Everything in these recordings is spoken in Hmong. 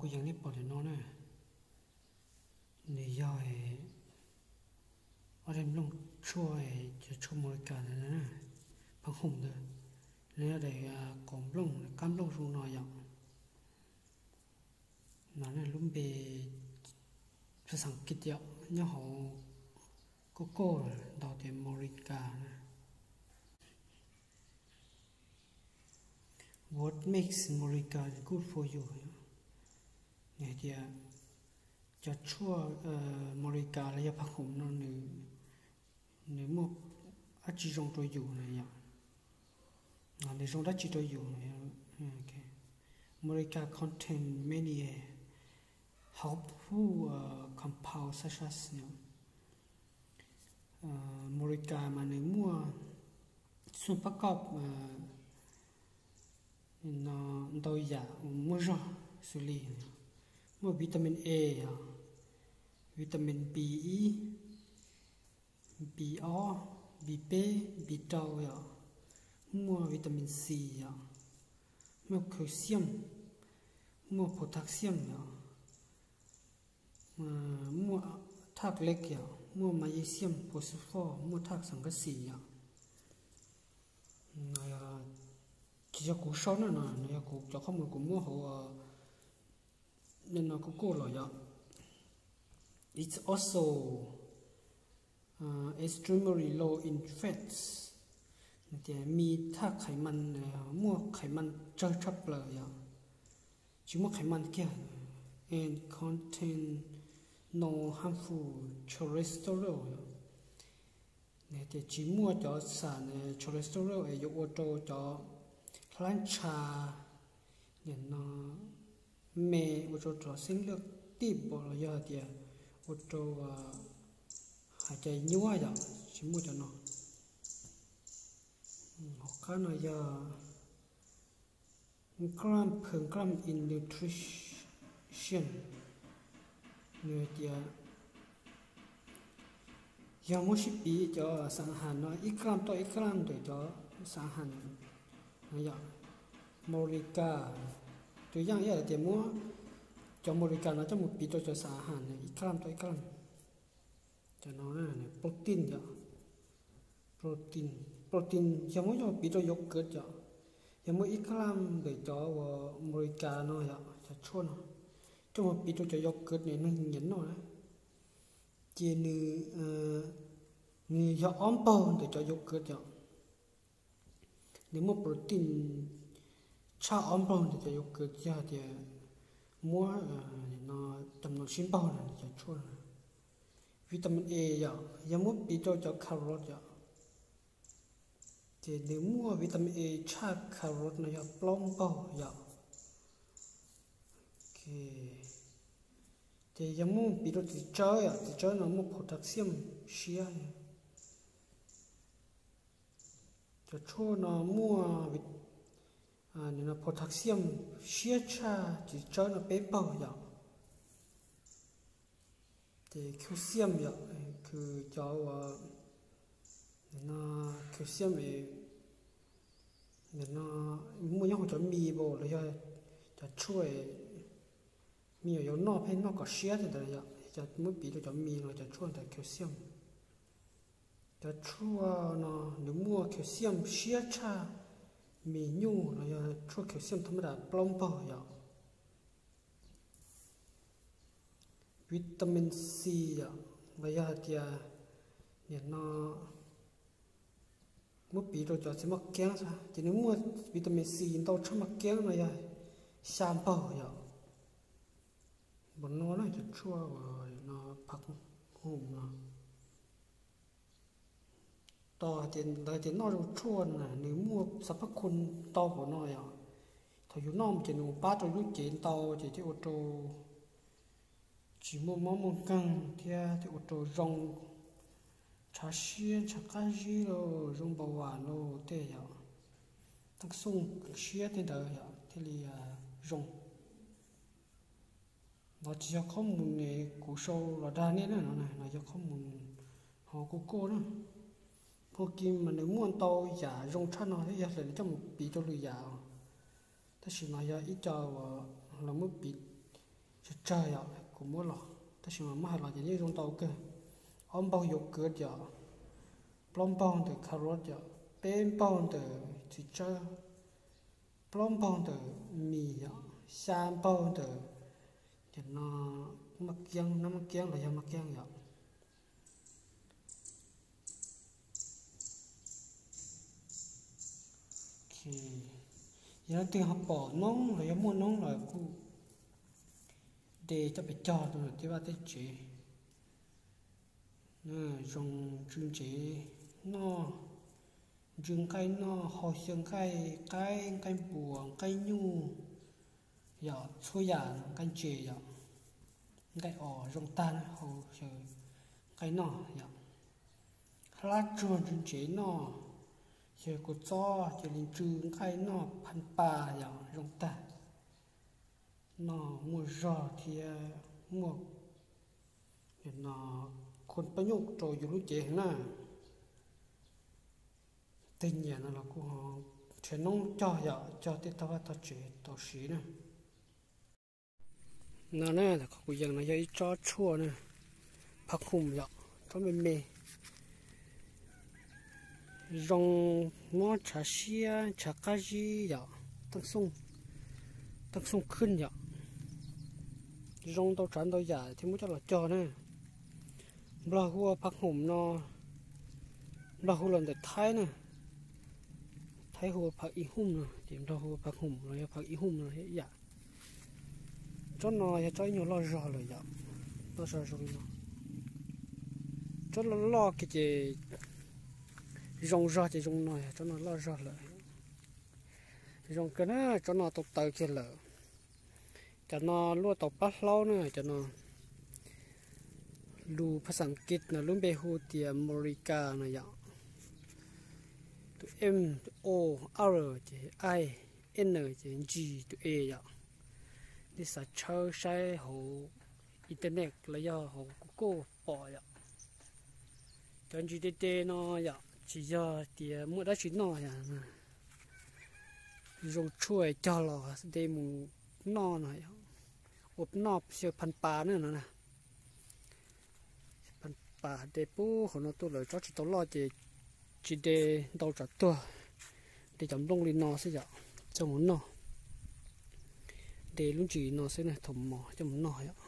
Kuv yees nej pom ntawm no na, nws yog ob daim nplooj tshuaj, cov tshuaj Amelikas ntawd na, phav hoom ntawd, nws yog daim qos nplooj, qab nplooj zoo no yom. No lub npe phas xas As kiv tias nyob hauv Google ntaus tias Amelikas na. What makes Morika good for you? Nws hais tias cov tshuaj Morika los yog phav hoom no nws muaj dab tsi zoo rau yus na yom. Nws zoo dab tsi rau yus? Morika contain many helpful compound such as Morika mas nws muaj xub pab koj no ntau yam uas muaj zog xws li muaj vitamin A yom, vitamin B ib, B ob, B peb, B rau yom, muaj vitamin C yom, muaj calcium, muaj potassium yom, muaj thaj lek yom, muaj magnesium, phosphor, muaj thaj xam kab xis yom. Tsis yog kuv sau na, no yog kuv cov qhov muag kuv muab hauv no kuj kuj los yom. It's also extremely low in fats. Tias me thaj khais mas, muaj khais mas tsawg tshaj plaws yom, tsis muaj khais mas kiag, and contain no harmful cholesterol. Nws tias tsis muaj cov xam cholesterol es yuav ua rau cov hlab ntsha, nim no me, ua rau cov xeeb lwj tij npaum los yog tias ua rau hais cai nyuaj yom, tsis muaj cov no. Hauv qab no yog gram per gram in nutrition. Nws tias yog muab sib piv cov xam has no ib gram tau ib gram ntawm cov xam has no yom, Morika, tus yaj ib hais tias muab cov Morika no coj mus piv rau cov xam has no ib gram tau ib gram. Cov no protein yom, protein, protein yog muab coj mus piv rau yogurt yom, yog muab ib gram ntawm cov uas Morika no yom, cov tshuaj no coj mus piv rau cov yogurt nws neeg nyiam noj na, ces nws, nws yog ob npaug ntawm cov yogurt yom. Nws muaj protein tshaj ob npaug ntawm cov yogurt, yog tias muab no coj mus sib npaug no cov tshuaj no. Vitamin A yom, yog muab piv rau cov carrot yom, ces nws muaj vitamin A tshaj carrot no yog plaub npaug yom. Ces yog muab piv rau txiv tsawb yom, txiv tsawb no muaj potassium siab. Cov tshuaj no muaj potassium siab tshaj txiv tsawb no peb npaug yom. Ces calcium yom, kws cov uas no calcium es no muaj nyob hauv cov mis npaum los yog cov tshuaj me nyuam yaus noj pheej noj kom siab tej ntawd yom, cov muab piv rau cov mis los cov tshuaj ntawd calcium. Cov tshuaj no nws muaj calcium siab tshaj mis nyuj los yog tshuaj calcium thab mab das plaub npaug yom. Vitamin C yom, los yog hais tias nim no muab piv rau cov txiv moj keeb xwb ces nws muaj vitamin C ntau tshaj moj keeb no yog xya npaug yom. Npaum no na cov tshuaj uas no phav hoom no. Tos hais tias ntawd tias noj zoo tshuaj na nws muaj xav pab khu ntau npaum no yom. Thaum yus noj mus ces nws pab rau lub cev ntau ces thiaj ua rau tsis muaj mob muaj nkeeg thiab thiaj ua rau zoo ntshav siab ntshav qab zib los zoo npau vas los tej yom. Teej xooj siab tej ntawd yom thiaj li zoo. No tsis yog qhob mus kuv sau los dag nej na, no no yog qhob mus hauv Google na. Phuj Kim mas nws muaj ntau yam zoo tshaj no thiab yog lawv coj mus piv rau lwm yam. Tab sis no yog ib co uas lawv muab piv Tsawg yom, kuv muab los, tab sis mas muab hais los ces yeej zoo ntau kawg. Ob npaug yogurt yom, plaub npaug ntawm carrot yom, peb npaug ntawm txiv tsawb, plaub npaug ntawm mis yom, xya npaug ntawm, no, maj kiab, nab maj kiab los yog maj kiab yom. Yog leej twg ho pom noob los yog muaj noob los kuj de coj pes cog rau tej vaj tej tsev. Zoo ntsw ntsev noj, ntsw nqaij noj, hau xyaw nqaij qaib, nqaij npuas, nqaij nyuj, yog txhua yam nqaij ntses yom, nqaij os zoo tag na, hau xyaw nqaij noj yom. Hlab tsuag ntsw ntsev noj, xyaw kua txob cia li ntsw nqaij noj phan pas yom, zoo tag. Noj muaj zog thiab muaj, no, khuv paj nyuj rau yus lub cev heev na. Tej nyiam no los kuj ho nrhiav noob cog yom, cog tej tog vaj tog tsev tau siv na. No na, qhov kuv yees no yog ib tsob tshuaj na, phaj khoom yom, tsob me me, zoo mob tshav siab tshav qab zib yom, teej xooj khwj yom, zoo ntau tsav ntau yam thiaj muab coj los cog na. Nplog hu ua phaj khoom no, Nplog hu los ntawm Thaib na, Thaib hu ua phaj ib hoom no, ces Nplog hu ua phaj khoom los yog phaj ib hoom no ib yam. Tsob no yog tsob ib nyuag loj zog lawm yom, loj zog zoo li no. Tsob loj loj kiag ces zoo zog ces zoo no, yog tsob no loj zog lawm. Zoo kawg na, tsob no tau taws kiag lawm. Cov no luaj tau pab hlaub na, cov no lus phaj xas kiv no lub npe hu tias Morica no yom. Tus M, tus O, R ces I, N ces G, tus E yom. Nej xav tshawb saib hauv internet los yog hauv Google pom yom. Cov ntsis de de no yom, tsis yog tias muaj dab tsi noj yom. Zoo tshuaj cog los de mus noj no, ua noj xyaw phan pas na no na. Phan pas de pub hauv no tuaj lawm, tsob tsis tau loj ces tsis de ntau tsam tuag, de cov nplooj li no xwb yom, coj mus noj. De lub ntsis no xwb na, thaum mos coj mus noj yom.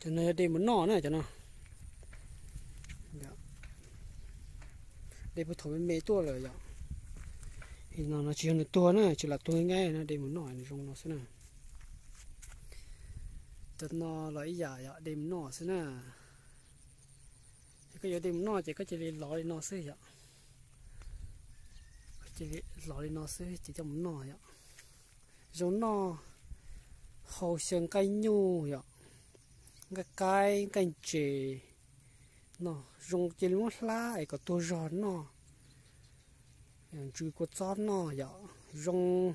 Cov no yog de mus noj na cov no. De puag thaum me me tuaj lawm yom. No no tsis yog nws tuag na, tsis lam tuag nqaij na, de mus noj nws zoo no xwb na. Cov no los ib yam yom, de mus noj xwb na. Ces koj yuav de mus noj ces koj cia li lov li no xwb yom. Koj cia li lov li no xwb ces coj mus noj yom. Zoo noj, hau xyaw nqaij nyuj yom, nqaij qaib, nqaij ntses, no zoo cia li muab hlab es kom tuag zog noj. Ntsw kua txob noj yom, zoo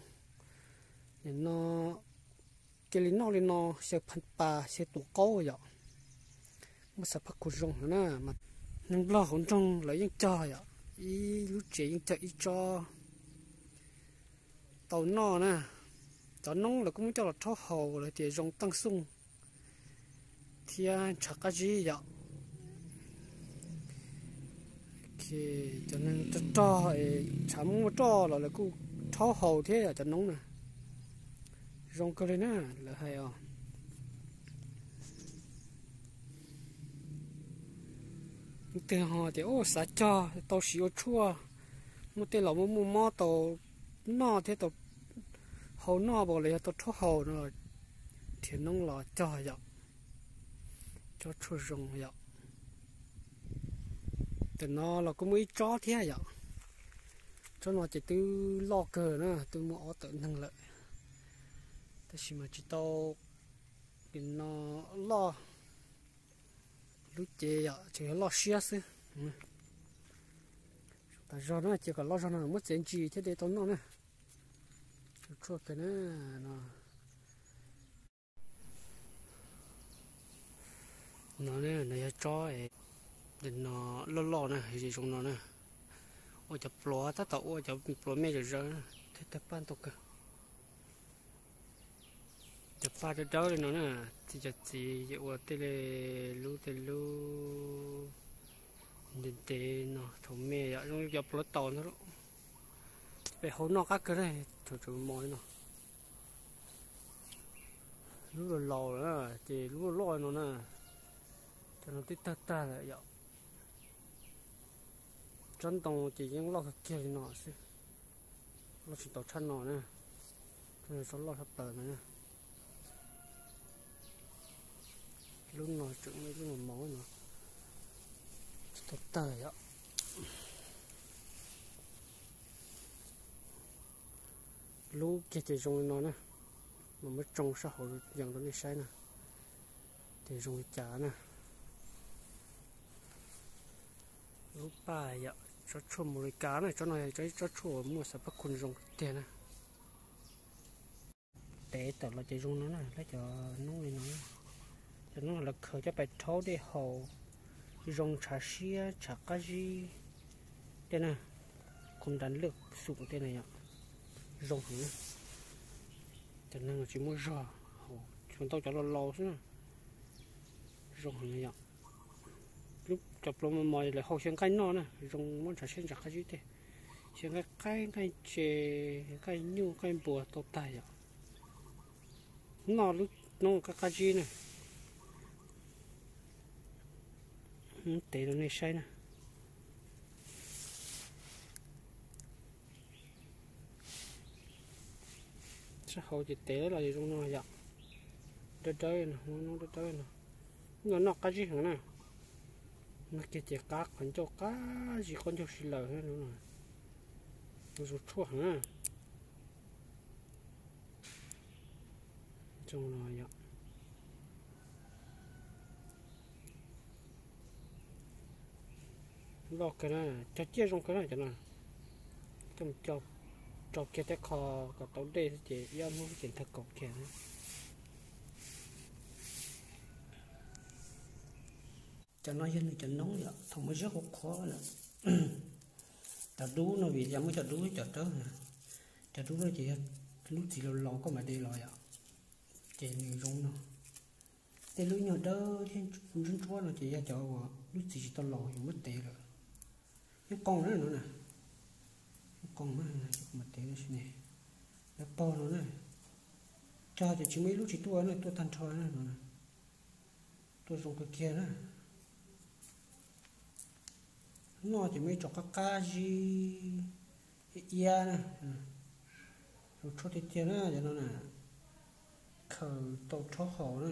no, cia li noj li no, xyaw phan pas xyaw tus qaub yom. Muaj xav phaj khu zoo no na, neeg Nplog hauv nroog lawv yeej cog yom, ib lub tsev yeej cog ib tsob tau noj na. Cov noob lawv kuj muab coj los rhaub haus, lawv tias zoo teej xooj thiab ntshav qab zib yom. Cov neeg rog rog es tshav muaj roj los lawv kuj rhaub haus thiab yom, cov noob na. Zoo kawg li na, lawv hais os. Leej twg ho tias ua xav cog tau siv ua tshuaj, muaj tej laus muaj muaj mob tau noj thiab tau hau noj npaum los yog tau rhaub haus no, nrhiav noob los cog yom. Tsob tshuaj zoo yom. Tam no los kuj muaj ib tsob thiab yom. Tsob no ces twb loj kawg na, twb muaj ob tawm neeg lawm, tab sis mas tsis tau no loj lub cev yom, tseem yog loj siab xwb. Tas zog na, cia kom loj zog no muab txiav ntsis thiab de tau noj na. Tshuaj kawg na no. No, no yog tsob no loj loj na, zoo no na. Ua cov pluav, tab tom ua cov pluav me zom zaws thiab tawg paj ntau kawg. Cov paj dawb dawb li no na, txiv cov txiv ces ua tej li lub tej lub ntev ntev no thaum me yom, zoo li cov plhuav taus ntag lauj. Pem hauv noj qab kawg na, thaum tseem mos li no. Lub laus laus lawm na, ces lub loj loj no na, cov no twb tawg tag lawm yom. Tsob ntoo ces yeej loj kawg kiag li no xwb, loj tsis tau tshaj no na, tsob loj tshaj plaws ntawd na. Lub no tseem muaj ib lub mos mos no, tsis tau tawg yom. Lub kiag ces zoo li no na, mas muab tsoo sab hauv yees rau nej saib na, ces zoo li cas na. Lub paj yom, tsob tshuaj Amelikas na, tsob no yog tsob tshuaj uas muaj xav pab khu zoo tiag na. Tev tawm los ces zoo no na, lawv cov noob li no, cov noob lawv khaws coj pais rhaub dej haus, zoo ntshav siab ntshav qab zib tej na, khu nra lwj xum tej na yom, zoo heev na. Cov neeg tsis muaj zog haus, tsuas ntau cov laus laus xwb na, zoo heev na yom. Lub cov plhuav mos mos lawv haus xyaw nqaij noj na, zoo muab ntshav siab ntshav qab zib tej, xyaw nqaij qaib nqaij ntse, nqaij nyuj nqaij npua tau tag yom. Noj lub noob qab qab zib na, tev rau nej saib na. Sab hauv ces tev los zoo no yom, dawb dawb no, noob dawb dawb no, no noj qab zib heev na. Noj kiag ces qab qhov ncauj qab zib, qaub ncaug si lawm no, zoo tshuaj heev na. Zoo no yom. Loj kawg na, cog ciaj zoo kawg na cov no. Coj mus rau kiag tej qho kom tau dej xwb ces ib ob hnub xwb ces ntawg kaus kiag na. Cov no yog nws cov noob yom, thaum muaj ziab qhuav qhuav lawm. Cov dub no vim yog muab cov dub cov dawb na. Cov dub no ces yog lub txiv laus laus koj mam de los yom, ces nws zoo no. Tej lub nyuag dawb thiab ntsuab ntsuab no ces yog cov uas lub txiv tsis tau laus yuav muab tev lawm. Yeej qoo na no na, yeej qoo na, mas tev ne, lawv paug no na. Cog ces tsis muaj ib lub tsis tuaj na, tuaj tag nrho na no, tuaj zoo kawg kiag na. Noj ces muaj ib co qab qab zib iab iab na, zoo tshuaj tiag tiag na cov no na. Khaws tau rhaub haus na.